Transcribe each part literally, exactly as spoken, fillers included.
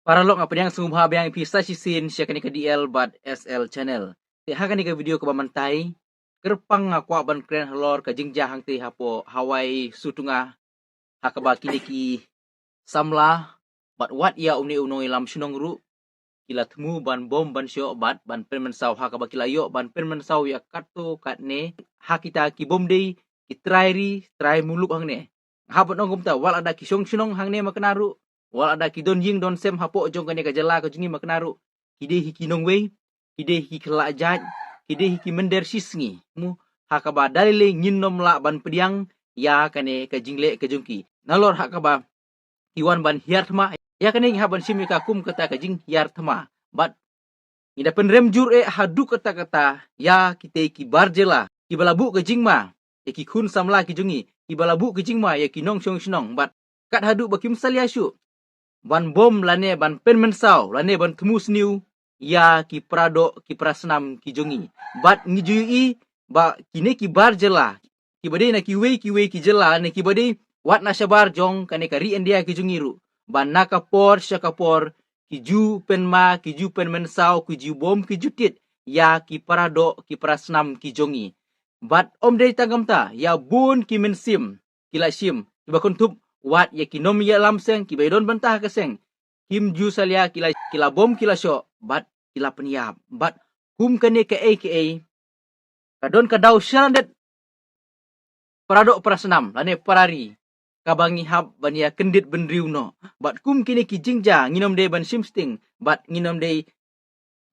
Paralok, nga pdiang sngewbha biang ïa phi sa shisien sha kane ka D L bad S L channel. Te ha kane ka video kaba mynta, kyrpang nga kwah ban kren halor ka jingjia hangtei hapoh Hawai Sutnga, ha kaba kine ki samla bad wat ïa une u nongïalam shnong ruh ki la thmu ban bom ban shoh bad ban pynmynsaw, ha kaba ki la ïoh ban pynmynsaw ïa katto katne ha kita ki bym dei ki trai ri trai muluk hangne. Hap ban ong kumta, wat lada ki shong shnong hangne makna ruh, wat lada ki don ïing don sem hapoh jong kane ka jylla ka jong ngi makna ruh, ki dei hi ki nongwei, ki dei hi ki khynnah jait, ki dei hi ki mynder shisngi. Mo, ha kaba da lei lei ngin ym lah ban pdiang ïa kane ka jingleh ka jong ki. Nalor ha kaba ki wan ban hiar thma, ïa kane ngi hap ban shim ïa ka kum kata ka jinghiar thma. Bad ngi da pynrem jur eh haduh katta katta ïa kitei ki bar jylla kiba la buh ka jingma ïa ki khun samla ki jong ngi, kiba la buh ka jingma ïa ki nongshong shnong, bad kat haduh ba kim salia shuh ban bom lane ban pynmynsaw lane ban thmu sniew ïa ki para doh ki para snam ki jong ngi. Bad ngi ju ïohi ba kine ki bar jylla, kiba dei na kiwei kiwei ki jylla ne kiba dei wat na shabar jong kane ka ri India ki jong ngi ruh, ba na ka por sha ka por ki ju pynma, ki ju pynmynsaw, ki ju bom, ki ju tied ïa ki para doh ki para snam ki jong ngi. Bad ym dei tang kumta, ïa bun ki mynsiem ki la shim, kiba kynthup wat ïa ki nongïalam seng, kiba ïadon bynta ha ka seng, kim ju salia, ki la, ki la bom, ki la shoh bad ki la pynïap. Bad kum kane kaei kaei, ka don ka daw sha lyndet para doh para snam lane para ri kaba ngi hap ban ïa kyndit bynriew noh. Bad kum kine ki jingjia ngin ym dei ban shim sting, bad ngin ym dei,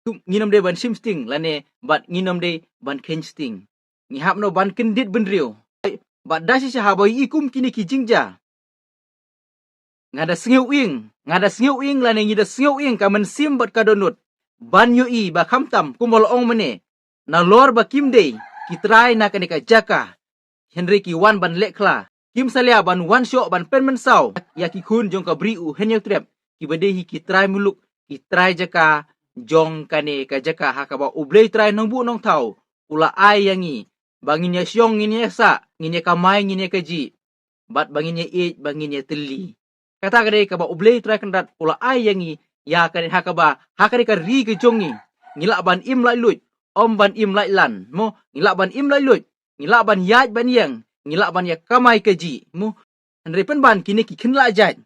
kum, ngin ym dei ban shim sting lane bad ngin ym dei ban kheiñ sting. Ngi hap noh ban kyndit bynriew. Bad da shisha haba ïohi kum kine ki jingjia, nga da sngew ïing, nga da sngew ïing lane ngi da sngew ïing ka mynsiem bad ka dohnud ban ïohi ba khamtam kumba la ong mynne, nalor ba kim dei ki trai na kane ka jaka, hynrei ki wan ban leh khla, kim salia ban wan shoh ban pynmynsaw ïa ki khun jong ka Bri U Hynñiewtrep, kiba dei hi ki trai muluk, ki trai jaka jong kane ka jaka, ha kaba U Blei Trai Nongbuh Nongthaw u la ai ïa ngi ba ngin ïa shong, ngin ïa sah, ngin ïa kamai, ngin ïa kajih, bad ba ngin ïa ïeit, ba ngin ïa tylli. Kata ka dei kaba U Blei Trai Kynrad u la ai ïa ngi ïa kane, ha kaba ha kane ka ri ka jong ngi, ngi lah ban im laitluid, ym ban im laitlan. Mo, ngi lah ban im laitluid, ngi lah ban ïaid ban ïeng, ngi lah ban ïa kamai kajih. Mo, hynrei pynban kine ki khynnah jait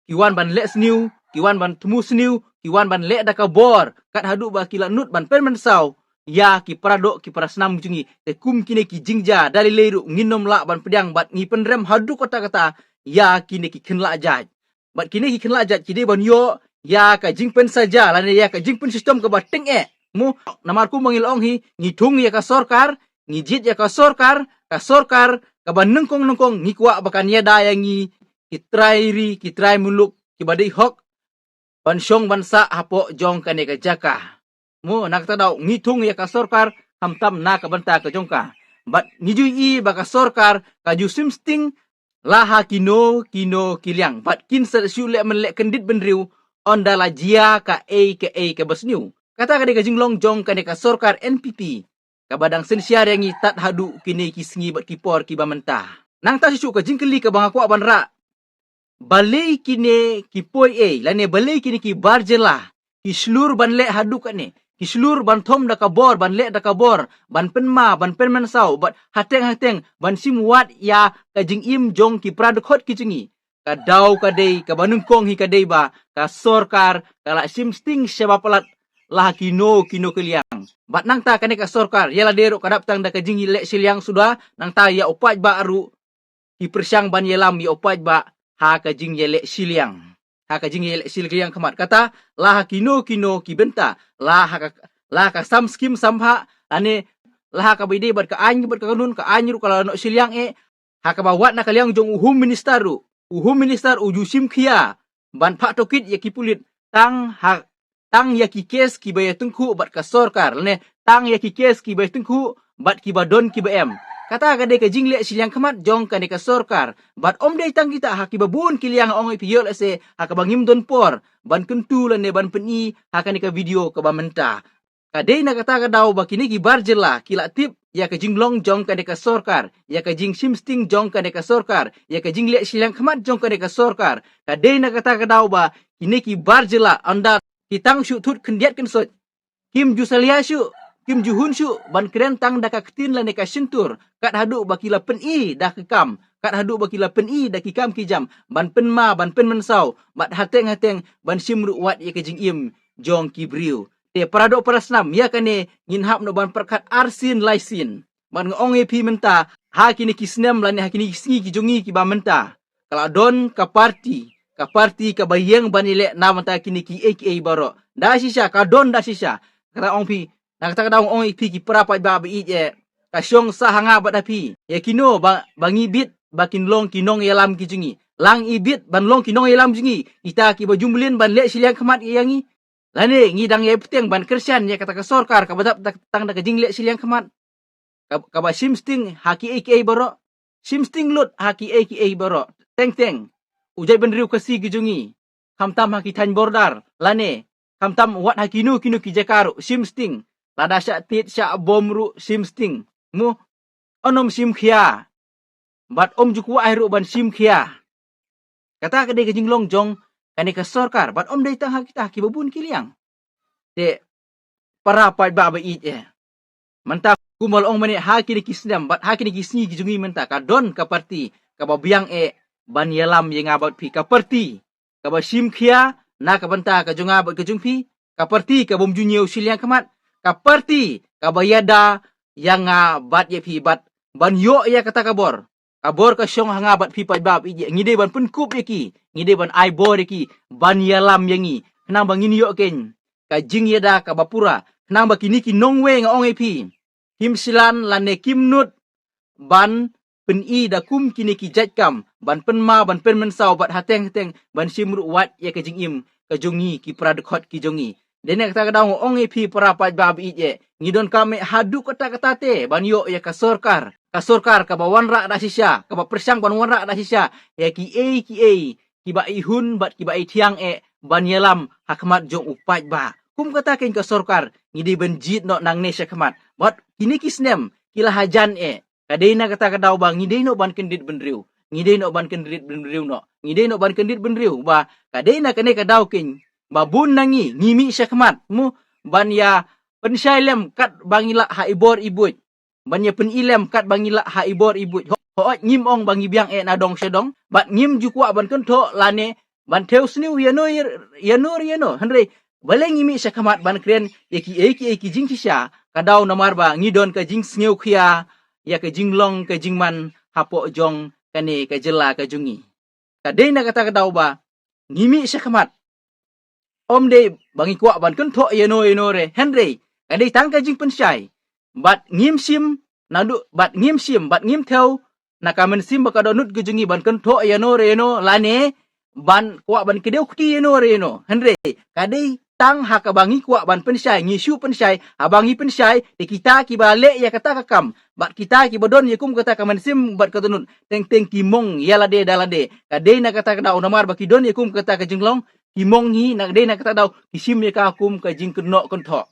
ki wan ban leh sniew, ki wan ban thmu sniew, ki wan ban leh da ka bor, kat haduh ba ki la nud ban pynmynsaw ïa ki para doh ki para snam jong ngi. Te kum kine ki jingjia da lei lei ruh ngin ym lah ban pdiang, bad ngi pynrem haduh katta katta ïa kine ki khynnah jait. Bad kine ki khynnah jait ki dei ban ïoh ïa ka jingpynshitom lane ïa ka jingpynshitom kaba tyngeh. Mo, namar kumba ngi la ong hi, ngi thung ïa ka sorkar, ngi jied ïa ka sorkar, ka sorkar kaba nyngkong nyngkong ngi kwah ba kan ïada ïa ngi ki trai ri, ki trai muluk, kiba dei hok ban shong ban sah hapoh jong kane ka jaka. Mo, na kata daw ngi thung ïa ka sorkar, khamtam na ka bynta ka jong ka. Bad ngi ju ïohi ba ka sorkar ka ju shim sting la ha kino kino ki liang, bad kin sa shu leh mynleh kyndit bynriew ynda la jia kaei kaei kaba sniew. Kata ka dei ka jinglong jong kane ka sorkar N P P kaba dang synshar ïa ngi tad haduh kine ki sngi bad ki por kiba mynta. Nangta shuh shuh ka jingkylli kaba nga kwah ban rah, balei kine ki poi ei lane balei kine ki bar jylla ki shlur ban leh haduh katne, ki shlur ban thom da ka bor, ban leh da ka bor, ban pynma, ban pynmynsaw, bad hateng hateng ban shim wad ïa ka jingim jong ki para dkhot ki jong ngi? Ka daw ka dei, kaba nyngkong hi ka dei ba ka sorkar ka la shim sting shaba palat la ha kino kino ki liang. Bad nangta kane ka sorkar ïa lade ruh ka dap tang da ka jingleh shiliang suda, nangta ïa u paidbah ruh ki pyrshang ban ïalam ïa u paidbah ha ka jingïaleh shiliang, ha ka jingïaleh shiliang khmat. Kata la ha kino kino ki bynta, la ha ka, la ha ka sam skim sam bhah, lane la ha kaba ïadei bad ka aiñ bad ka kanun, ka aiñ ruh ka la noh shiliang eh, ha kaba wat na ka liang jong u Home Minister ruh, u Home Minister u ju shim khia ban phah tohkit ïa ki pulit tang ha, tang ïa ki kes kiba ïatyngkhuh bad ka sorkar, lane tang ïa ki kes kiba ïatyngkhuh bad kiba don kiba em. Kata ka dei ka jingleh shiliang khmat jong kane ka sorkar. Bad ym dei tang kita, ha kiba bun ki liang, ong ïa phi, ïoh lehse ha kaba ngim don por ban kyntu lane ban pyni ha kane ka video kaba mynta. Ka dei na kata ka daw ba kine ki bar jylla ki la tip ïa ka jinglong jong kane ka sorkar, ïa ka jingshim sting jong kane ka sorkar, ïa ka jingleh shiliang khmat jong kane ka sorkar. Ka dei na kata ka daw ba kine ki bar jylla, ynda ki tang shu thut khyndiat kynsoit, kim ju salia shuh, kim ju hun shuh ban kren tang da ka ktien lane ka shyntur, kat haduh ba ki la pyni da ki kam, kat haduh ba ki la pyni da ki kam ki jam ban pynma, ban pynmynsaw, bad hateng hateng ban shim ruh wat ïa ka jingim jong ki briew. Te para doh para snam, ïa kane ngin hap noh ban pyrkhat arsien laisien. Bad nga ong ïa phi mynta, ha kine ki snem lane ha kine ki sngi ki jong ngi kiba mynta, ka la don ka parti, ka parti kaba ïeng ban ïaleh na bynta kine kiei kiei baroh. Da shisha, ka don da shisha. Kata ong phi, na kata ka daw ong ïa phi ki para paidbah ba ïeit eh, ka shong sah ha nga bad ha phi, ïa kino ba, ba ngi bit ba kin long ki nongïalam ki jong ngi? La ngi bit ban long ki nongïalam jong ngi, kita kiba ju mlien ban leh shiliang khmat ïa ngi? Lane ngi dang ïai bteng ban kyrshan ïa kata ka sorkar kaba dap tang da ka jingleh shiliang khmat, ka, kaba shim sting ha kiei kiei baroh? Shim sting lut ha kiei kiei baroh. Teng teng u jaitbynriew Khasi ki jong ngi, khamtam ha ki thaiñ border lane khamtam wat ha kino kino ki jaka ruh shim sting. Lada shah tied shah bom ruh shim sting. Mo, ym shim khia. Bad ym ju kwah ai ruh ban shim khia. Kata ka dei ka jinglong jong kane ka sorkar, bad ym dei tang ha kita, ha kiba bun ki liang. Te para paidbah ba ïeit eh, mynta kumba la ong mynne, ha kine ki snem bad ha kine ki sngi ki jong ngi mynta, ka don ka parti kaba biang eh ban ïalam ïa nga bad phi, ka parti kaba shim khia na ka bynta ka jong nga bad ka jong phi, ka parti kabym ju ñiew shiliang khmat, ka parti kaba ïada ïa nga bad ïa phi bad ban ïoh ïa kata ka bor, ka bor ka shong ha nga bad phi paidbah ba ïeit eh. Ngi dei ban pynkup ïa ki, ngi dei ban ai bor ïa ki ban ïalam ïa ngi, khnang ba ngin ïoh keiñ ka jingïada kaba pura, khnang ba kine ki nongwei, nga ong ïa phi, kim shlan lane kim nud ban pyni da kum kine ki jait kam ban pynma, ban pynmynsaw bad hateng hateng ban shim ruh wat ïa ka jingim ka jong ngi, ki para dkhot ki jong ngi. Dei na kata ka daw nga ong ïa phi para paidbah ba ïeit eh, ngi donkam eh haduh katta katta te ban ïoh ïa ka sorkar, ka sorkar kaba wanrah da shisha, kaba pyrshang ban wanrah da shisha ïa kiei kiei kiba i hun bad kiba i thiang eh ban ïalam ha khmat jong u paidbah. Kum kata keiñ ka sorkar ngi dei ban jied noh nangne sha khmat. Bad kine ki snem ki la hajan eh, ka dei na kata ka daw ba ngi dei noh ban kyndit bynriew, ngi dei noh ban kyndit bynriew noh, ngi dei noh ban kyndit bynriew ba ka dei na kane ka daw keiñ ba bun na ngi ngi mih sha khmat, mo, ban ïa pynshai lem kat ba ngi lah ha i bor i buit, ban ïa pyni lem kat ba ngi lah ha i bor i buit. Ho, hooid, ngim ong ba ngi biang eh na dong sha dong bad ngim ju kwah ban kynthoh lane ban thew sniew ïano ïano ïano, hynrei balei ngi mih sha khmat ban kren ïa kiei kiei ki jingshisha? Ka daw namar ba ngi don ka jingsngewkhia ïa ka jinglong ka jingman hapoh jong kane ka jylla ka jong ngi. Ka dei na kata ka daw ba ngi mih sha khmat, ym dei ba ngi kwah ban kynthoh ïano ïano re, hynrei ka dei tang ka jingpynshai. Bad ngim shim naduh, bad ngim shim, bad ngim thew na ka mynsiem ba ka dohnud ka jong ngi ban kynthoh ïano re ïano lane ban kwah ban kdew kti ïano re ïano, hynrei ka dei tang ha kaba ngi kwah ban pynshai, ngi shu pynshai, haba ngi pynshai te kita kiba leh ïa kata ka kam bad kita kiba don ïa kum kata ka mynsiem bad ka dohnud, teng teng ki mong ïa lade da lade. Ka dei na kata ka daw namar ba ki don ïa kum kata ka jinglong, ki mong hi, na ka dei na kata ka daw ki shim ïa ka kum ka jingkynnoh kynthoh.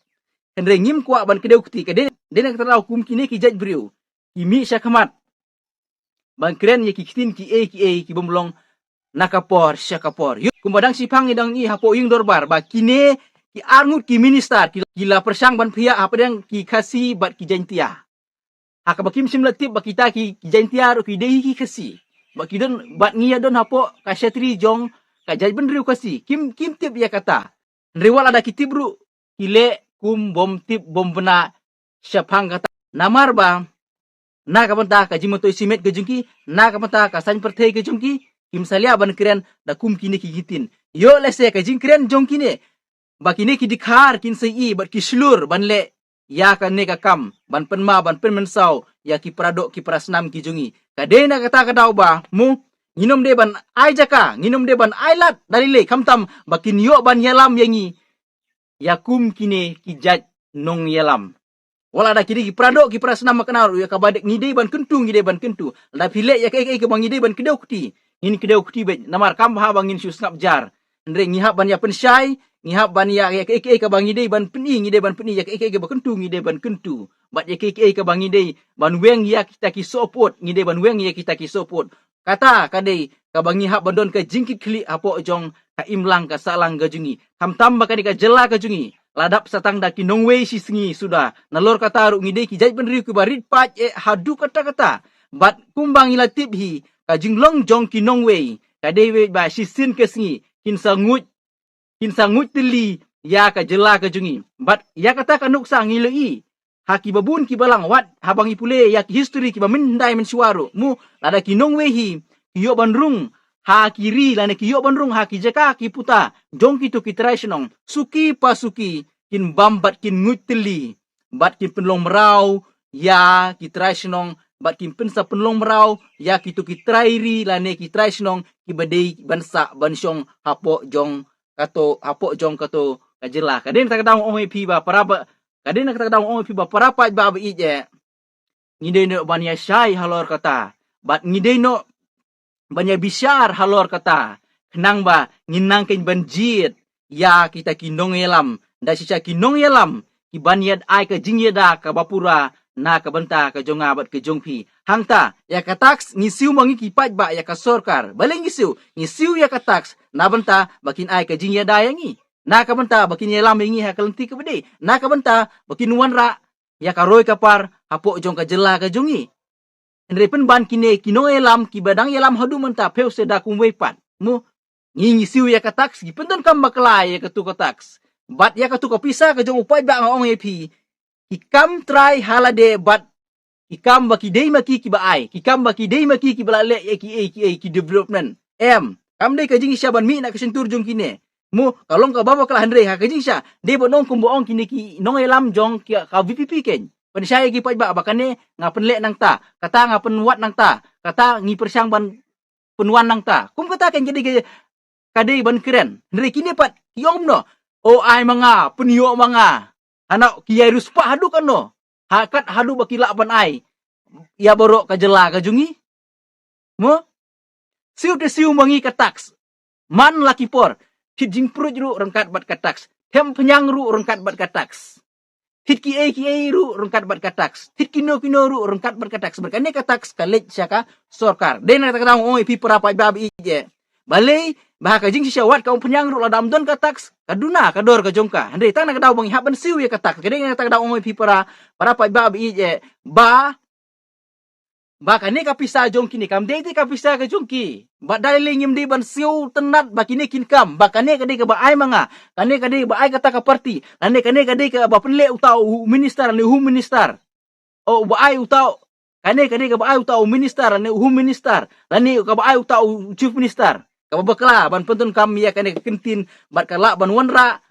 Hynrei ngim kwah ban kdew kti, ka dei, dei na kata ka daw kum kine ki jait briew ki mih sha khmat ban kren ïa ki ktien kiei kiei kibym long na ka por sha ka por. Ïoh, kumba dang shiphang ngi dang ïohi hapoh ïing dorbar ba kine ki arngut ki minister ki, ki la pyrshang ban phiah hapdeng ki Khasi bad ki Jaintia. Ha kaba kim shym la tip ba kita ki, ki Jaintia ruh ki dei hi ki Khasi. Ba ki don, bad ngi ïa don hapoh ka shatri jong ka jaitbynriew Khasi. Kim, kim tip ïa kata. Hynrei wat lada ki tip ruh, ki leh kum bym tip bym bna shaphang kata. Namar ba na ka bynta ka jingmyntoi shimet ka jong ki, na ka bynta ka saiñ pyrthei ka jong ki, kim salia ban kren da kum kine ki ktien. Ïoh lehse ka jingkren jong kine ba kine ki dkhar kin sa ïohi bad ki shlur ban leh ïa kane ka kam ban pynma, ban pynmynsaw ïa ki para doh ki para snam ki jong ngi. Ka dei na kata ka daw ba, mo, ngin ym dei ban ai jaka, ngin ym dei ban ai lad da lei lei, khamtam ba kin ïoh ban ïalam ïa ngi ïa kum kine ki jait nongïalam. Wat lada ki dei ki para doh ki para snam, ma kane ruh ïa kaba dei, ngi dei ban kyntu, ngi dei ban kyntu. Lada phi leh ïa kaei kaei kaba ngi dei ban kdew kti, ngin kdew kti beit, namar kam bha ba ngin shu sngap jar. Hynrei ngi hap ban ïa pynshai, ngi hap ban ïa, ïa kaei kaei kaba ngi dei ban pyni, ngi dei ban pyni, ïa kaei kaei kaba kyntu, ngi dei ban kyntu. Bad ïa kaei kaei kaba ngi dei ban weng ïa kita ki sohpud, ngi dei ban weng ïa kita ki sohpud. Kata ka dei kaba ngi hap ban don ka jingkitkhlieh hapoh jong ka imlang ka sahlang ka jong ngi. Khamtam ba kane ka jylla ka jong ngi la dap sa tang da ki nongwei shi sngi suda. Nalor kata ruh ngi dei ki jaitbynriew kiba rit paid eh haduh katta katta. Bad kumba ngi la tip hi, ka jinglong jong ki nongwei ka dei wei ba shisien ka sngi kin sa nguid, kin sa nguid tylli ïa ka jylla ka jong ngi. Bad ïa kata ka nuksa ngi la ïohi ha kiba bun kiba lang, wat haba ngi pule ïa ki history kiba mynhyndai mynshuwa ruh, mo, lada ki nongwei hi ki ïoh ban rung ha ki ri lane ki ïoh ban rung ha ki jaka ki puta jong kito ki trai shnong, suki pa suki kin bam bad kin nguid tylli bad kin pynlong mraw ïa ki trai shnong, bad kin pynsa pynlong mraw ïa kito ki trai ri lane ki trai shnong kiba dei ban sah ban shong hapoh jong kato, hapoh jong kato ka jylla. Ka dei na kata ka daw ong ïa phi ba para ba, ka dei na kata ka daw ong ïa phi ba para paidbah ba ïeit eh, ngi dei noh ban ïa shai halor kata, bad ngi dei noh ban ïa bishar halor kata, khnang ba ngin nang keiñ ban jied ïa kita ki nongïalam, da shisha ki nongïalam kiban ïa ai ka jingïada kaba pura na ka bynta ka jong nga bad ka jong phi. Hangta ïa ka tax ngi siew ma ngi ki paidbah ïa ka sorkar. Balei ngi siew? Ngi siew ïa ka tax na bynta ba kin ai ka jingïada ïa ngi, na ka bynta ba kin ïalam ïa ngi ha ka lynti kaba dei, na ka bynta ba kin wanrah ïa ka roi ka par hapoh jong ka jylla ka jong ngi. Hynrei pynban kine ki nongïalam kiba dang ïalam haduh mynta phew seh da kumwei pat, mo, ngi ngi siew ïa ka tax, ki pyndonkam bakla ïa katu ka tax. Bad ïa katu ka pisa ka jong u paidbah nga ong ïa phi, ki kam trai ha lade bad ki kam ba ki dei ma ki kiba ai, ki kam ba ki dei ma ki kiba la leh ïa ki ei ki ei ki development. Em, kam dei ka jingshisha ban mih na ka shyntur jong kine, mo, ka long kaba bakla, hynrei ha ka jingshisha dei ban ong kumba ong kine ki nongïalam jong ki, ka V P P keiñ. Pynshai ïa ki paidbah ba kane nga pynleh nangta, kata nga pynwad nangta, kata ngi pyrshang ban pynwan nangta. Kum kata keiñ ka dei ka, ka dei ban kren. Hynrei kine pat ki ong kumno? O, ai ma nga, pynïoh ma nga. Hana ki ïai riewspah haduh katno? Ha kat haduh ba ki lah ban ai ïa baroh ka jylla ka jong ngi, mo? Siew te siew ma ngi ka tax man la ki por. Thied jingpruid ruh ryngkat bad ka tax, them pynïang ruh ryngkat bad ka tax, thied ki ei ki ei ruh ryngkat bad ka tax, thied kino kino ruh ryngkat bad ka tax. Bad kane ka tax ka leit sha ka sorkar. Dei na kata ka daw ong ïa phi para paidbah ba ïeit eh, balei ba ha ka jingshisha wat ka ong pynïang ruh, lada ym don ka tax ka duna ka dor ka jong ka. Hynrei tang na ka daw ba ngi hap ban siew ïa ka tax, ka dei na kata ka daw ong ïa phi para, para paidbah ba ïeit eh, ba ba kane ka pisa jong kine kam dei te ka pisa ka jong ki. Bad da lei lei ngim dei ban siew tynnat ba kine kin kam, ba kane ka dei kaba ai ma nga, kane ka dei kaba ai kata ka party, lane kane ka dei kaba pynleh uta u minister lane u home minister. O, ba ai uta, kane ka dei kaba ai uta u minister lane u home minister, lane kaba ai uta u chief minister. Kaba bakla ban pyndonkam ïa kane ka kyntien bad ka lah ban wanrah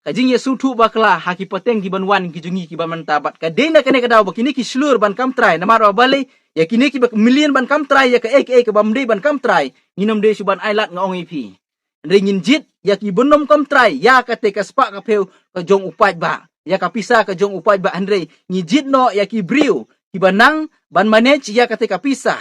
ka jingïasngewthuh bakla ha ki pateng kiban wan ki jong ngi kiban mynta. Bad ka dei na kane ka daw ba kine ki shlur ban kam trai, namar ba balei, ïa kine kiba million ban kam trai ïa kaei kaei kaba ym dei ban kam trai, ngin ym dei shuh ban ai lad, nga ong ïa phi. Hynrei ngin jied ïa ki bun ym kam trai ïa kata ka spah ka phew ka jong u paidbah, ïa ka pisa ka jong u paidbah. Hynrei ngi jied noh ïa ki briew kiba nang ban manage ïa kata ka pisa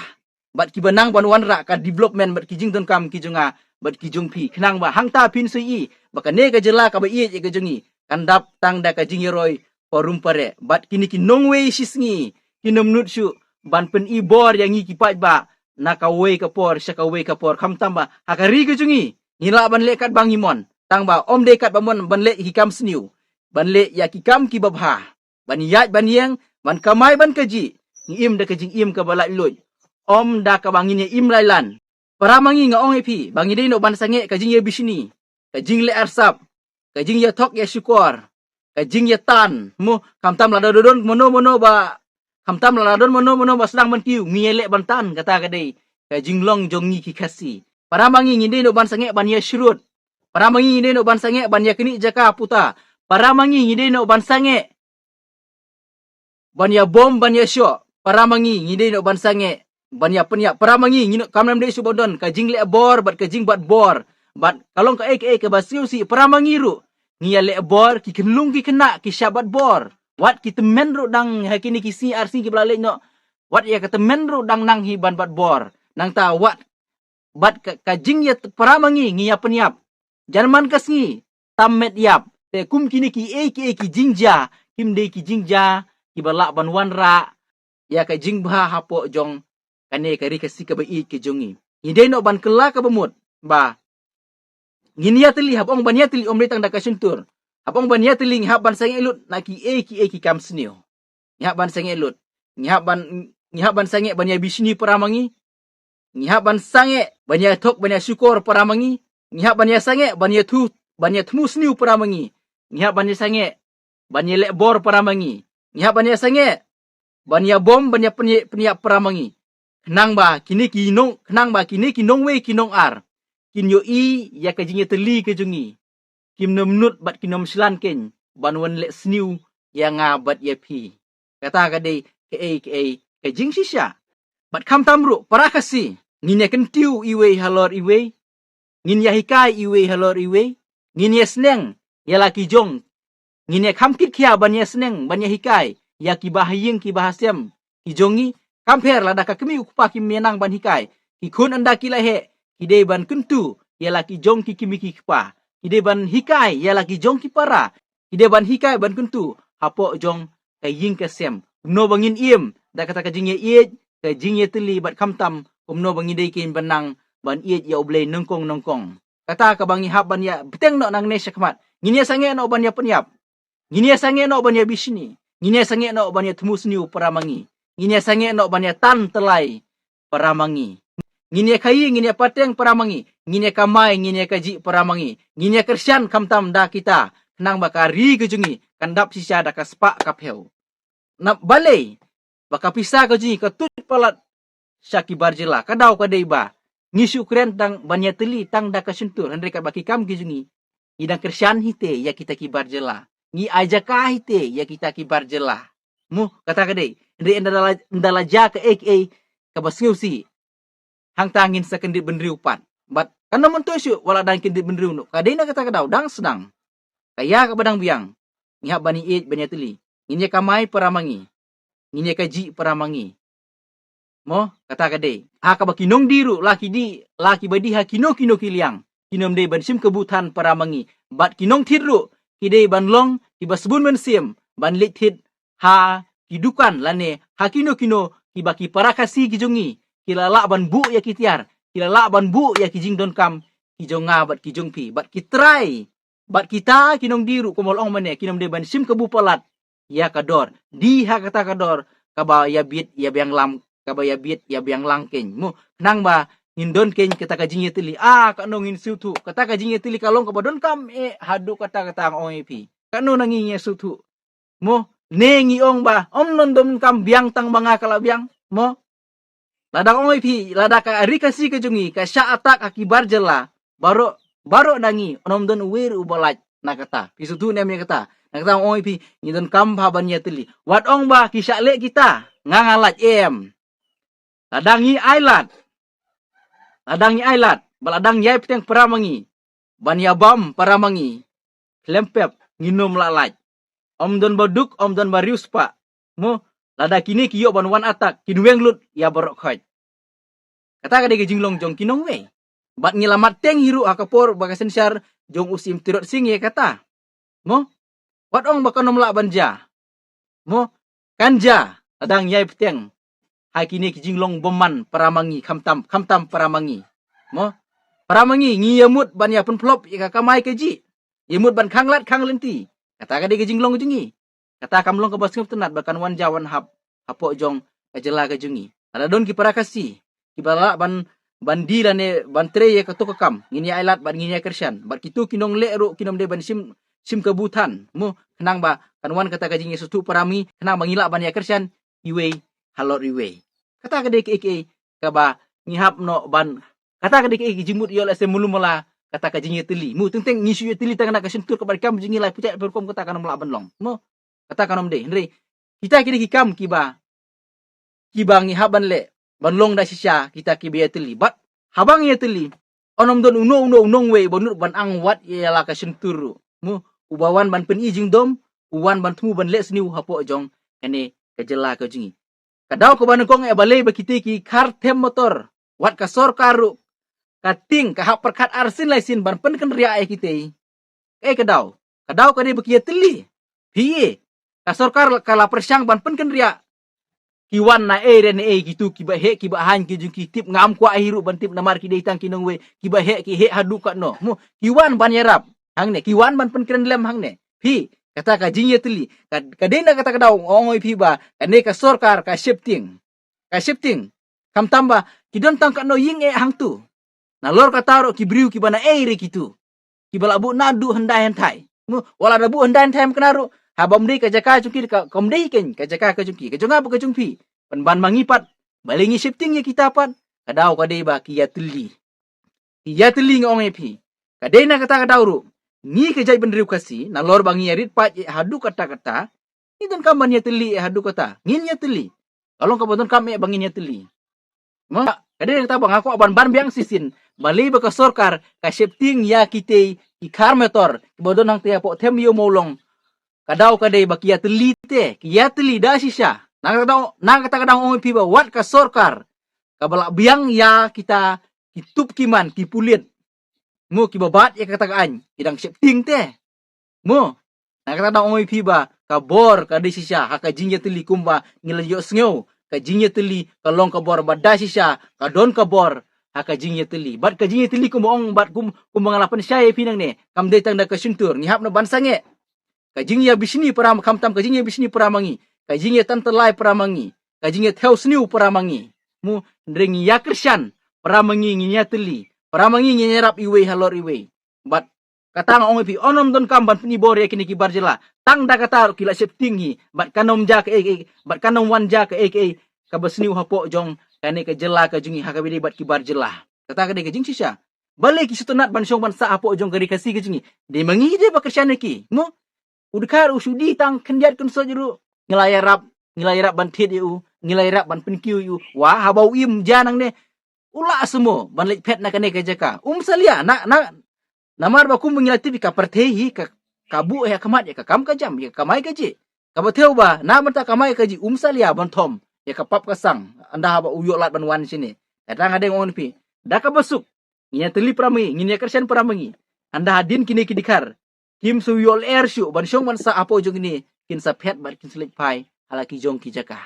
bad kiba nang ban wanrah ka development bad ki jingdonkam ki jong nga bad ki jong phi, khnang ba hangta phin sa ïohi ba kane ka jylla kaba ïeit ïa ka jong ngi kan dap tang da ka jingïaroi parum pareh. Bad kine ki nongwei shisngi kin ym nud shuh ban pyni bor ïa ngi ki paidbah na kawei ka por sha kawei ka por, khamtam ba ha ka ri ka jong ngi ngi lah ban leh katba ngi mon, tang ba ym dei katba mon ban leh ïa ki kam sniew, ban leh ïa ki kam kiba bha, ban ïaid ban ïeng, ban kamai ban kajih, ngi im da ka jingim kaba laitluid, ym da kaba ngin ïa im lailan. Para ma ngi, nga ong ïa phi ba ngi dei noh ban sangeh ka jingïabishni, ka jingleh arsap, ka jingïathok ïashukor, ka jingïatan, mo, khamtam lada don mano mano ba, khamtam lada don mano mano ba sdang ban kiew, ngi ïaleh ban tan. Kata ka dei ka jinglong jong ngi ki Khasi. Para ma ngi, ngi dei noh ban sangeh ban ïashrut. Para ma ngi, ngi dei noh ban sangeh ban ïaknieh jaka puta. Para ma ngi, ngi dei noh ban sangeh ban ïabom ban ïashoh. Para ma ngi, ngi dei noh ban sangeh ban ïapynïap. Para ma ngi, ngi noh, kam dei shuh ba don ka jingleh bor bad ka jingbat bor. Bad ka long kaei kaei kaba siew sih, para ma ngi ruh ngi ïaleh bor, ki khyllung ki khynnah ki shah bat bor. Wat ki tymmen ruh dang ha kine ki sngi ar sngi kiba la leit noh, wat ïa ka tymmen ruh dang nang hi ban bat bor. Nangta wat bad ka, ka jingïa, para ma ngi, ngi ïapynïap. Jan man ka sngi tam met ïap. Te kum kine kiei kiei ki jingjia kim dei ki jingjia kiba lah ban wanrah ïa ka jingbha hapoh jong kane ka ri Khasi kaba ïeit ka jong ngi. Ngi dei noh ban kylla kaba mut ba Ngin ïatylli, hap ong ban ïatylli, ym dei tang da ka shyntur. Hap ong ban ïatylli, ngi hap ban sangeh lut na kiei kiei ki kam sniew. Ngi hap ban sangeh lut. Ngi hap ban, ngi hap ban sangeh ban ïa bishni para ma ngi. Ngi hap ban sangeh ban ïa thok ban ïa shukor para ma ngi. Ngi hap ban ïa sangeh ban ïa thu, ban ïa thmu sniew para ma ngi. Ngi hap ban ïa sangeh ban ïa leh bor para ma ngi. Ngi hap ban ïa sangeh ban ïa bom ban ïa pynïap, pynïap para ma ngi. Khnang ba kine ki nong, khnang ba kine ki nongwei ki nongar kin ïohi ïa ka jingïatylli ka jong ngi. Kim nym nud bad kim nym shlan keiñ ban wan leh sniew ïa nga bad ïa phi. Kata ka dei kaei kaei ka jingshisha. Bad khamtam ruh para Khasi, ngin ïa kyntiew iwei halor iwei. Ngin ïa hikai iwei halor iwei. Ngin ïa sneng ïa la ki jong. Ngin ïa kham kit khia ban ïa sneng ban ïa hikai ïa ki bahaïing ki bahasem ki jong ngi. Kam pher lada ka kmie u kpa kim ïa nang ban hikai, ki khun ynda ki la heh ki dei ban kyntu ïa la ki jong ki kmie ki kpa. Ki dei ban hikai ïa la ki jong ki para. Ki dei ban hikai ban kyntu hapoh jong ka ïing ka sem. Kumno ba ngin im da kata ka jingïaieit, ka jingïatylli bad khamtam kumno ba ngi dei keiñ ban nang ban ïeit ïa U Blei nyngkong nyngkong. Kata kaba ngi hap ban ïa bteng noh nangne shakhmat. Ngin ïa sangeh noh ban ïa pynïap. Ngin ïa sangeh noh ban ïa bishni. Ngin ïa sangeh noh ban ïa thmu sniew para ma ngi. Ngin ïa sangeh noh ban ïa tan tylli para ma ngi. Ngin ïa khaïi, ngin ïa pateng para ma ngi. Ngin ïa kamai, ngin ïa kajih para ma ngi. Ngin ïa kyrshan khamtam da kita. Khnang ba ka ri ka jong ngi kan dap shisha da ka spah ka phew. Na balei ba ka pisa ka jong ngi ka tuid palat sha ki bar jylla? Ka daw ka dei ba ngi shu kren tang ban ïatylli tang da ka shyntur, hynrei katba ki kam ki jong ngi, ngi dang kyrshan hi te ïa kita ki bar jylla. Ngi ai jaka hi te ïa kita ki bar jylla. Mo, kata ka dei. Hynrei ynda la, ynda la jia kaei kaei kaba sngewsih, hangta ngin sa kyndit bynriew pat. Bad kan ym myntoi shuh wat la dang kyndit bynriew noh. Ka dei na kata ka daw dang sdang. Ka ïa kaba dang biang, ngi hap ban ïaieit ban ïatylli. Ngin ïa kamai para ma ngi. Ngin ïa kajih para ma ngi. Mo, kata ka dei. Ha kaba ki nongdie ruh la ki dih, la kiba dih ha kino kino ki liang, kin ym dei ban shim kabu than para ma ngi. Bad ki nongthied ruh ki dei ban long kiba sbun mynsiem ban leit thied ha ki dukan lane ha kino kino kiba ki para Khasi ki jong ngi ki la lah ban buh ïa ki tiar, ki la lah ban buh ïa ki jingdonkam ki jong nga bad ki jong phi. Bad ki trai, bad kita ki nongdie ruh kumba la ong mynne, kin ym dei ban shim kabu palat ïa ka dor. Dih ha kata ka dor kaba ïa bit ïa biang lang, kaba ïa bit ïa biang lang keiñ. Mo, khnang ba ngin don keiñ kata ka jingïatylli. Ah, katno ngin sngewthuh. Kata ka jingïatylli ka long kaba donkam eh haduh katta katta, nga ong ïa phi. Katno na ngi ngin sngewthuh. Mo, ne ngi ong ba ym don donkam biang tang ba nga ka la biang. Mo, lada ong ïa phi, lada ka ri Khasi ka jong ngi ka shah attack ha ki bar jylla, baroh, baroh na ngi, ym don uwei ruh uba lait na kata. Phi sngewthuh ne em ïa kata? Na kata ong ïa phi, ngi donkam bha ban ïatylli. Wat ong ba ki shah leh kita, nga nga lait, em. Lada ngi ailad, lada ngi ailad, ba lada ngi ïai bteng para ma ngi, ban ïa bam para ma ngi, khlem pep ngin ym lah lait. Ym don ba duk, ym don ba riewspah. Mo, lada kine ki ïoh ban wan attack, kin weng lut ïa baroh khoit. Kata ka dei ka jinglong jong ki nongwei. Bad ngi la mat teng hi ruh ha ka por ba ka synshar jong u Syiem Tirot Sing ïa kata. Mo, wat ong ba kan ym lah ban jia. Mo, kan jia lada ngi ïai bteng ha kine ki jinglong bymman para ma ngi, khamtam, khamtam para ma ngi. Mo, para ma ngi, ngi ïa mut ban ïa pynphlop ïa ka kamai kajih. Ïa mut ban khanglad khanglynti. Kata ka dei ka jinglong jong ngi. Kata kam long kaba sngewtynnat ba kan wan jia wan hap hapoh jong ka jylla ka jong ngi. Lada don ki para Khasi kiba lah ban, ban die lane ban trei ïa kato ka kam, ngin ïa ailad bad ngin ïa kyrshan. Bad kito ki nongleh ruh kin ym dei ban shim, shim kabu than. Mo, khnang ba kan wan kata ka jingïasngewthuh para ma ngi, khnang ba ngi lah ban ïa kyrshan iwei halor iwei. Kata ka dei kaei kaei kaba ngi hap noh ban, kata ka dei kaei ka jingmut ïoh lehse mulu mala kata ka jingïatylli. Mo, teng teng ngi shu ïatylli tang na ka shyntur, kaba dei kam jong ngi lai pyrshah pyrkhat, kata kan ym lah ban long. Mo, kata kan ym dei. Hynrei kita ki dei ki kam kiba, kiba ngi hap ban leh ban long da shisha kita kiba ïatylli. Bad haba ngi ïatylli, yn ym don uno uno u nongwei uba nud ban ang wat ïa la ka shyntur ruh. Mo, uba wan ban pyni jingdom, u wan ban thmu ban leh sniew hapoh jong kane ka jylla ka jong ngi. Ka daw kaba nyngkong eh, balei ba kite ki khar them motor, wat ka sorkar ruh ka tieng, ka hap pyrkhat arsien laisien ban pynkynriah ïa kite. Kaei ka daw? Ka daw ka dei ba ki ïatylli. Phi, ka sorkar ka la pyrshang ban pynkynriah Ki wan na ei re na ei kitu, kiba heh kiba haiñ ki jong ki, tip ngam kwah hi ruh ban tip namar ki dei tang ki nongwei, kiba heh ki heh haduh katno. Mo, ki wan ban ïarap hangne, ki wan ban pynkren lem hangne. Phi, kata ka jingïatylli, ka, ka dei na kata ka daw ong ïa phi ba kane ka sorkar ka sheptieng. Ka sheptieng. Khamtam ba ki don tang katno ïing eh hangtu. Nalor kata ruh ki briew kiba na ei re kitu, kiba la buh naduh hyndai hynthai. Mo, wat la da buh hyndai hynthai ym kena ruh, haba ym dei ka jaka jong ki, ka, kam dei keiñ ka jaka ka jong ki, ka jong nga bad ka jong phi. Pynban ma ngi pat, balei ngi sheptieng ïa kita pat? Ka daw ka dei ba ki ïatylli. Ki ïatylli, nga ong ïa phi. Ka dei na kata ka daw ruh, ngi ka jaitbynriew Khasi, nalor ba ngi ïarit paid eh haduh katta katta, ngi donkam ban ïatylli eh haduh katta. Ngin ïatylli. Ka long kaba donkam eh ba ngin ïatylli. Mo, ka dei na kata ba nga kwah ban, ban biang shisien, balei ba ka sorkar ka sheptieng ïa kitei ki khar metor kiba don hangtei hapoh Them Ïew Mawlong. Ka daw ka dei ba ki ïatylli te, ki ïatylli da shisha. Na kata ka daw, na kata ka daw ong ïa phi ba wat ka sorkar kaba la biang ïa kita ki tup ki man, ki pulit, mo, kiba bat ïa kata ka aiñ, ki dang sheptieng te. Mo, na kata ka daw ong ïa phi ba ka bor ka dei shisha ha ka jingïatylli, kumba ngi la ïohsngew, ka jingïatylli ka long ka bor, bad da shisha ka don ka bor ha ka jingïatylli. Bad ka jingïatylli kumba ong, bad kum, kumba nga la pynshai ïa phi nangne, kam dei tang da ka shyntur, ngi hap na ban sangeh. Ka jingïabishni para, khamtam ka jingïabishni para ma ngi, ka jingïatantallai para ma ngi, ka jingïathew sniew para ma ngi. Mo, hynrei ngi ïakyrshan, para ma ngi ngin ïatylli, para ma ngi ngin ïarap iwei halor iwei. Bad kata nga ong ïa phi, ym donkam ban pyni bor ïa kine ki bar jylla. Tang da kata ruh ki la sheptieng hi, bad kan ym jia kaei kaei, bad kan ym wan jia kaei kaei kaba sniew hapoh jong kane ka jylla ka jong ngi ha kaba ïadei bad ki bar jylla. Kata ka dei ka jingshisha. Balei ki sngewtynnat ban shong ban sah hapoh jong ka ri Khasi ka jong ngi? Dei ma ngi dei ba kyrshan ïa ki. Mo, u Dkhar u shu die tang khyndiat kynsoit ruh, ngi la ïarap, ngi la ïarap ban thied ïa u, ngi la ïarap ban pynkiew ïa u. Wa, haba u im jia nangne, u lah seh mo ban leit phet na kane ka jaka? Um salia, na, na, namar ba kumba ngi la tip hi, ka pyrthei hi ka, ka buh ïa ka mat ïa ka kam ka jam, ïa ka kamai kajih. Kaba thew ba na bynta kamai kajih um salia ban thom ïa ka pap ka sang, ynda haba u ïoh lad ban wan shane. Kata nga dang ong ïa phi, da kaba suk, ngin ïatylli para ma ngi, ngin ïakyrshan para ma ngi. Ynda hadien kine ki Dkhar kim shu ïoh lyer shuh ban shong ban sah hapoh jong kine, kin sa phet bad kin sa leit phai ha la ki jong ki jaka.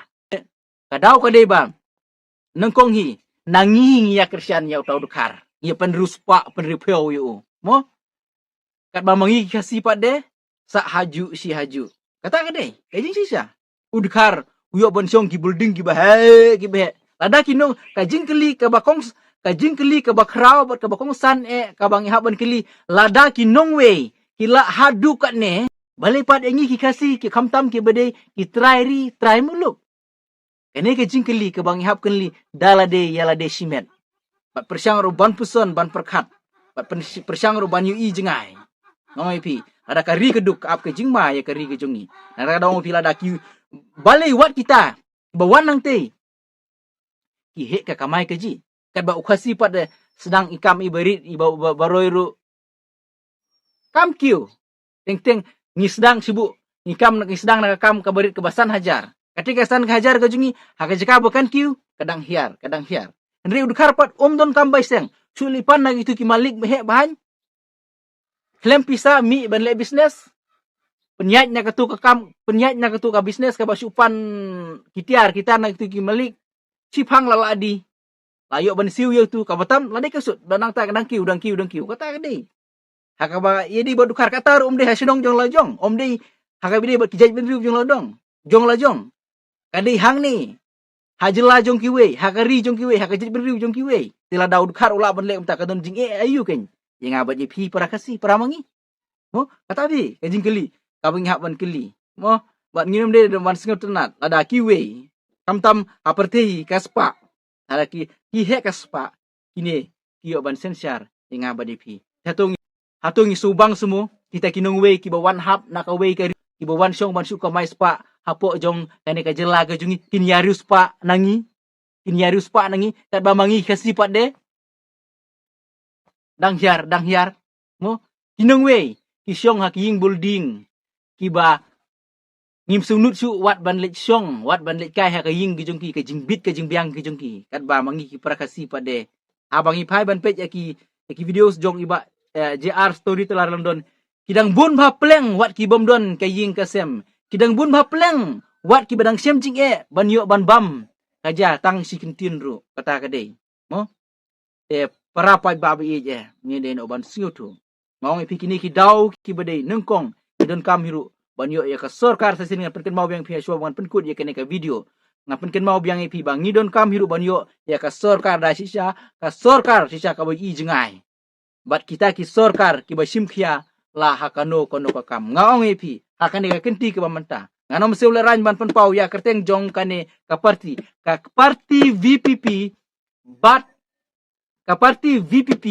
Ka daw ka dei ba nyngkong hi, na ngi ngi ïakyrshan ïa uta u Dkhar, ngi ïa pynriewspah pynriewphew ïa u. Mo? Katba ma ngi ki Khasi pat de, sah hajuh shi hajuh. Kata ka dei ka jingshisha. U Dkhar u ïoh ban shong ki building kiba heh kiba heh. Lada ki nong, ka jingkylli kaba kong, ka jingkylli kaba khraw bad kaba kongsan eh kaba ngi hap ban kylli, lada ki nongwei ki lah haduh katne, balei pat ïa ngi ki Khasi, ki khamtam kiba dei ki trai ri trai muluk? Kane ka jingkylli kaba ngi hap kylli da lade ïa lade shimet. Bad pyrshang ruh ban puson ban pyrkhat, bad pyn-, pyrshang ruh ban ïohi jngai. Nga ong ïa phi, lada ka ri ka duk, ka ap ka jingma ïa ka ri ka jong ngi. Lada, nga ong ïa phi, lada ki, balei wat kita ba wan nangtei ki heh ka kamai kajih? Katba u Khasi pat de sdang i kam iba rit, iba, ba, baroi ruh kam kiew. Teng teng ngi sdang shu buh, ngi kam, ngi sdang na ka kam kaba rit kaba san hajar. Kata ka san hajar ka jong ngi, ha ka jaka ba kan kiew, ka dang hiar, ka dang hiar. Hynrei u Dkhar pat um donkam bai seng, shu leit pan na kitu ki malik ba heh ba haiñ. Khlem pisa mih ban leh business. Pynïaid na katu ka kam, pynïaid na katu ka business kaba shu pan ki tiar ki tar na kitu ki malik. Shiphang la lah die. La ïoh ban siew ïa utu, kaba tam la dei ka sut, da nangta ka dang kiew, dang kiew, dang kiew. Kata ka dei. Ha kaba ïadei bad u Dkhar, kata ruh um dei ha shnong jong la jong, um dei ha kaba ïadei bad ki jaitbynriew jong la dong, jong la jong. Ka dei hangne ha jylla jong kiwei, ha ka ri jong kiwei, ha ka jaitbynriew jong kiwei. Te lada u Dkhar u lah ban leh kumta, ka don jingeh aïu keiñ ïa nga bad ïa phi para Khasi, para ma ngi? Mo, kata dei ka jingkylli kaba ngi hap ban kylli. Mo, bad ngim dei ban sngewtynnat lada kiwei, khamtam ha pyrthei ka spah, lada ki, ki heh ka spah, kine ki ïoh ban synshar ïa nga bad ïa phi. Hato ngi, hato ngi sngewbang seh mo, kita ki nongwei kiba wan hap na kawei ka ri, kiba wan shong ban shu kamai spah hapoh jong kane ka jylla ka jong ngi, kin ïa riewspah na ngi? Kin ïa riewspah na ngi katba ma ngi ki Khasi pat de dang hiar, dang hiar? Mo, ki nongwei ki shong ha ki ïing building kiba ngim sngewnud shuh wat ban leit shong, wat ban leit kai ha ka ïing ki jong ki, ka jingbit ka jingbiang ki jong ki, katba ma ngi ki para Khasi pat de. Haba ngi phai ban peit ïa ki, ïa ki videos jong i Bah, eh, J R Storyteller London, ki dang bun bha pleng wat ki bym don ka ïing ka sem. Ki dang bun bha pleng wat kiba dang shem jingeh ban ïoh ban bam ka ja tang shi kyntien ruh, kata ka dei. Mo? Te para paidbah ba ïeit eh, ngi dei noh ban sngewthuh. Nga ong ïa phi kine ki daw kiba dei nyngkong, ngi donkam hi ruh ban ïoh ïa ka sorkar. Sa shisien ngan pynkynmaw biang ïa phi, shuwa ba ngan pynkut ïa kane ka video, ngan pynkynmaw biang ïa phi ba ngi donkam hi ruh ban ïoh ïa ka sorkar da shisha, ka sorkar shisha kaba i jngai. Bad kita ki sorkar kiba shim khia la ha kano kano ka kam. Nga ong ïa phi, ha kane ka kynti kaba mynta, ngan ym siew lehrain ban pynpaw ïa kyrteng jong kane ka parti, ka parti V P P, bad ka parti V P P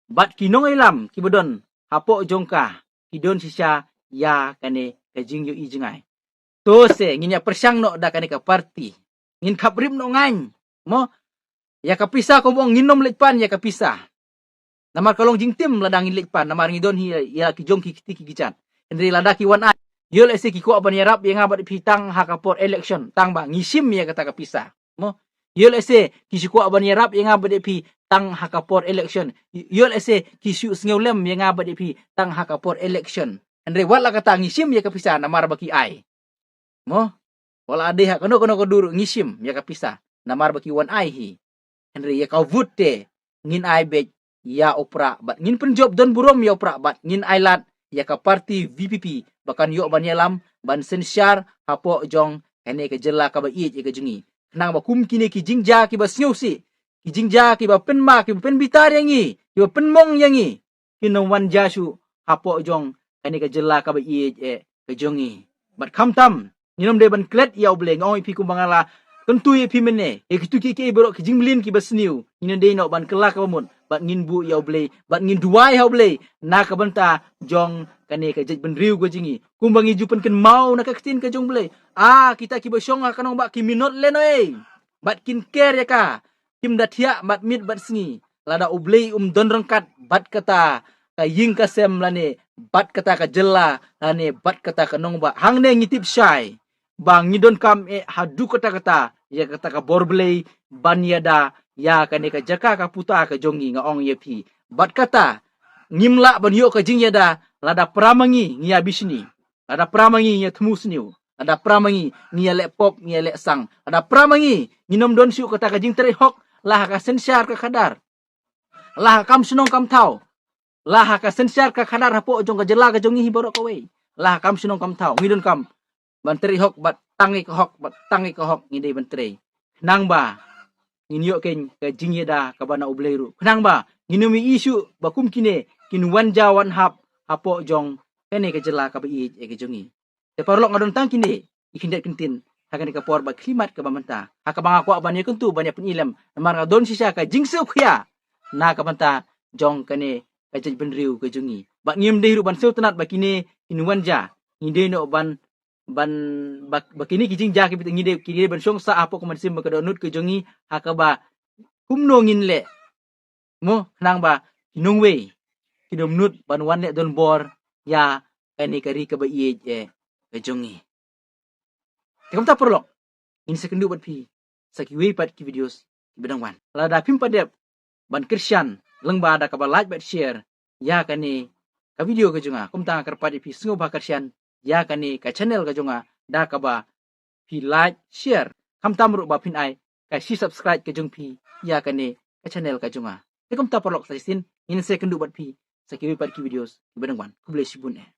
bad ki nongïalam kiba don hapoh jong ka, ki don shisha ïa kane ka jingïohi jngai. To se ngin ïa pyrshang noh da kane ka parti. Ngin khaprim noh ngan. Mo? Ïa ka pisa, kumba ong, ngin ym leit pan ïa ka pisa. Namar ka long jingtim lada ngin leit pan, namar ngi don hi ïa ki jong ki kti ki kjat. Hynrei lada ki wan ai, ïoh lehse ki kwah ban ïarap ïa nga bad phi tang ha ka por election, tang ba ngi shim ïa kata ka pisa. Mo? Ïoh lehse ki shu kwah ban ïarap ïa nga bad phi tang ha ka por election. Ïoh lehse ki shu sngewlem ïa nga bad phi tang ha ka por election. Hynrei wat la kata ngi shim ïa ka pisa namar ba ki ai. Mo? Wat la dei ha kano kano ka dur ngi shim ïa ka pisa namar ba ki wan ai hi. Hynrei ïa ka vote te ngin ai beit ïa u prah bad ngin pynjop don burom ïa u prah bad ngin ai lad ïa ka parti V P P ba kan ïoh ban ïalam ban synshar hapoh jong kane ka jylla kaba ïeit ïa ka jong ngi. Khnang ba kum kine ki jingjia kiba sngewsih, ki jingjia kiba pynma, kiba pynbitar ïa ngi, kiba pynmong ïa ngi, kin ym wan jia shuh hapoh jong kane ka jylla kaba ïeit eh ka jong ngi. Bad khamtam ngin ym dei ban klet ïa U Blei. Nga ong ïa phi kumba nga la kyntu ïa phi mynne, ïa kitu kiei kiei baroh ki jingmlien kiba sniew, ngin ym dei noh ban kylla kaba mut bad ngin buh ïa U Blei bad ngin duwai ha U Blei na ka bynta jong kane ka jaitbynriew ka jong ngi. Kumba ngi ju pynkynmaw na ka ktien ka jong U Blei, a kita kiba shong ha ka nongbah ki minot lehnohei bad kin ker ïa ka, kim da thiah bad miet bad sngi. Lada U Blei um don ryngkat bad kata ka ïing ka sem lane bad kata ka jylla lane bad kata ka nongbah, hangne ngi tip shai ba ngi donkam eh haduh katta katta ïa kata ka bor Blei ban ïada ïa kane ka jaka ka puta ka jong ngi. Nga ong ïa phi, bad kata ngim lah ban ïoh ka jingïada lada pra ma ngi ngi ïa bishni, lada pra ma ngi ngi ïa thmu sniew, lada pra ma ngi ngi ïa leh pop, ngi ïa leh sang, lada pra ma ngi ngin ym don shuh kata ka jingtrei hok la ha ka synshar ka khadar, la ha ka kam shnong kam thaw, la ha ka synshar ka khadar hapoh jong ka jylla ka jong ngi hi baroh kawei, la ha ka kam shnong kam thaw. Ngi donkam ban trei hok bad tang ïa ka hok, bad tang ïa ka hok ngi dei ban trei. Khnang ba ngin ïoh keiñ ka jingïada kaba na U Blei ruh, khnang ba ngin ym ïohi shuh ba kum kine kin wan ja wan hap hapoh jong kane ka jylla kaba ïeit ïa ka jong ngi. Te paralok, nga don tang kine ki khyndiat kyntien ha kane ka por ba khlieh mat kaba mynta, ha kaba nga kwah ban ïa kyntu ban ïa pynïalem namar nga don shisha ka jingsngewkhia na ka bynta jong kane ka jaitbynriew ka jong ngi. Bad ngim dei ruh ban sngewtynnat ba kine kin wan ja, ngi dei noh ban, ban, ba, ba kine ki jingjia ki bit ngi dei, ki dei ban shong sah hapoh ka mynsiem bad ka dohnud ka jong ngi, ha kaba kumno ngin leh, mo, khnang ba ki nongwei kin ym nud ban wan leh donbor ïa kane ka ri kaba ïeit eh ka jong ngi. Te kumta paralok, ngin sa kynduh bad phi sa kiwei pat ki videos kiba dang wan. Lada phim pat dep ban kyrshan lyngba da kaba like bad share ïa kane ka video ka jong nga, kumta nga kyrpad ïa phi sngewbha kyrshan ïa kane ka channel ka jong nga da kaba phi like, share, khamtam ruh ba phin ai ka shi subscribe ka jong phi ïa kane ka channel ka jong nga. Te kumta paralok, sa shisien ngin sa kynduh bad phi sa kiwei pat ki videos kiba dang wan. Khublei shibun eh.